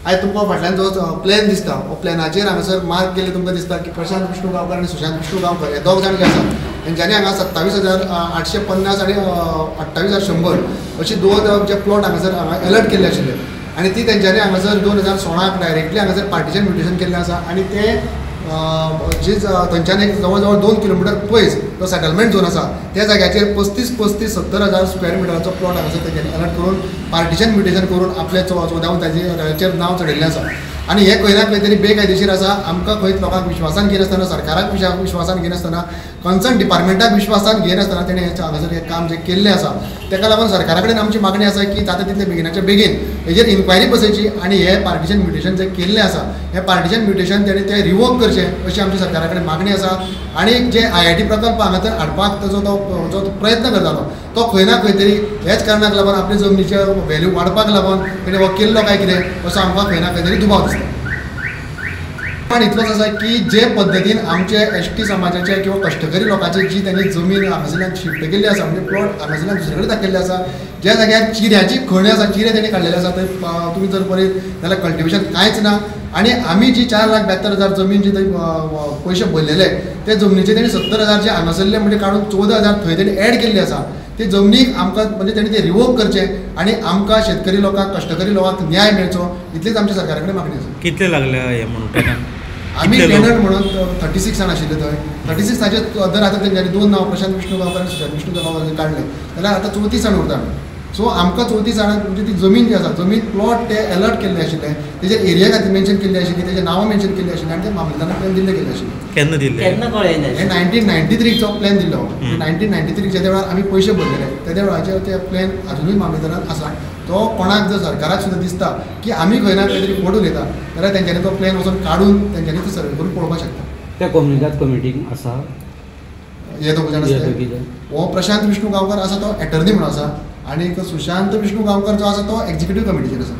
आयज तुमकां फाटल्यान जो प्लॅन दिसता हो प्लॅनाचेर हांगासर मार्क केल्ले तुमकां दिसता की प्रशांत विष्णू गांवकर आनी सुशांत विष्णू गांवकर हे दोग जाण जे आसा तेंच्यांनी हांगा 27,850 आनी 28,100 अशी दोन जे प्लॉट हांगासर हांगा अलर्ट केल्ले आशिल्ले आनी ती तेंच्यांनी हांगासर 2016 डायरेक्टली हांगासर पार्टिशन म्युटेशन केल्लें आसा आनी ते जी थंयच्यान एक जवळ जवळ 2 किलोमिटर पयस तो सेटलमेंट झोन आसा त्या जाग्याचेर 35, 35, 70,000 स्क्वेअर मिटराचो प्लॉट हांगासर तेंच्यांनी अलर्ट करून पार्टिशन म्युटेशन करून आपले 14 ताचेर नांव चडयल्लें आसा आनी हें खंय ना खंय तरी बेकायदेशीर आसा. आमकां खंयच लोकांक विश्वासान घेनासतना, सरकाराक विश्वासान घेनासतना, कन्सर्न डिपार्टमेंटाक विश्वासान घेनासतना तेणें हांगासर हें काम जें केल्लें आसा तेका लागून सरकारा कडेन आमची मागणी आसा की जाता तितले बेगिनाच्या बेगीन हेजेर इन्क्वायरी बसयची आनी हें पार्टिशन म्युटेशन जें केल्लें आसा हें पार्टिशन म्युटेशन तेणें तें रिवोक करचें अशी आमची सरकारा कडेन मागणी आसा. आनी जे IIT प्रकल्प हांगासर हाडपाक ताजो तो जो प्रयत्न करतालो तो खंय ना खंय तरी ह्याच कारणाक लागून आपली जमनीचे व्हॅल्यू वाडपाक लागून तेणें हो केल्लो काय कितें असो आमकां खंय ना खंय तरी दुबाव दिसता. पण इतलोच आसा की जे पद्दतीन आमचे ST समाजाचे किंवा कश्टकरी लोकांची जी त्यांनी जमीन हांगासरल्यान शिफ्ट केल्ली आसा, म्हणजे प्लॉट हांगासरल्यान दुसरे कडेन दाखयल्ले आसा, ज्या जाग्यार चिऱ्याची खण आसा, चिरे तेणी काडलेले आसा थंय तुमी जर पळयत जाल्यार कल्टिवेशन कांयच ना आनी आमी जी 4,72,000 जमीन जी थंय पयशे भरलेले ते जमनीचे तेणी 70,000 जे हांगासरले म्हणजे काडून 14,000 थंय तेणी एड केल्ले आसा ते जमनीक आमकां म्हणजे तेणी ते रिवोक करचें आनी आमकां शेतकरी लोकांक कश्टकरी लोकांक न्याय मेळचो इतलीच आमच्या सरकारा कडेन मागणी आसा. कितले लागले हे म्हणून आमी टेनंट म्हणून 36 जाण आशिल्ले थंय 36 ताचे दर आतां तेंच्यांनी 2 नांव प्रशांत विष्णू गांवकर आनी सुशांत विष्णू गांवकर काडले जाल्यार आतां 34 जाण उरता. सो आमकां 34 जाणांक म्हणजे ती जमीन जी आसा जमीन प्लॉट ते अलर्ट केल्ले आशिल्ले, तेजेर एरिया खातीर मेन्शन केल्ले आशिल्ली, तेजे नांवां मेन्शन केल्ली आशिल्ली आनी ते मामलेदारान प्लॅन दिल्ले गेल्ले आशिल्ले. केन्ना दिल्ले? केन्ना कळ्ळें? हे 1993चो प्लॅन दिल्लो. 1993 ज्या वेळार आमी पयशे भरलेले तेद्या वेळाचेर ते प्लॅन अजुनूय मामलेदारान आसा. तो कोणाक जर सरकाराक सुद्दां दिसता की आमी खंय ना खंय तरी फट उलयता जाल्यार तेंच्यांनी तो प्लॅन वचून काडून तेंच्यांनी तो सर्वे करून पळोवपाक शकता. त्या कोमुनिदाद कमिटीक आसा हे दोग जाण आसता. हो प्रशांत विष्णू गांवकर आसा तो एटर्नी म्हणून आसा आनी सुशांत विष्णू गांवकर जो आसा तो एक्झिक्युटीव कमिटीचेर आसा.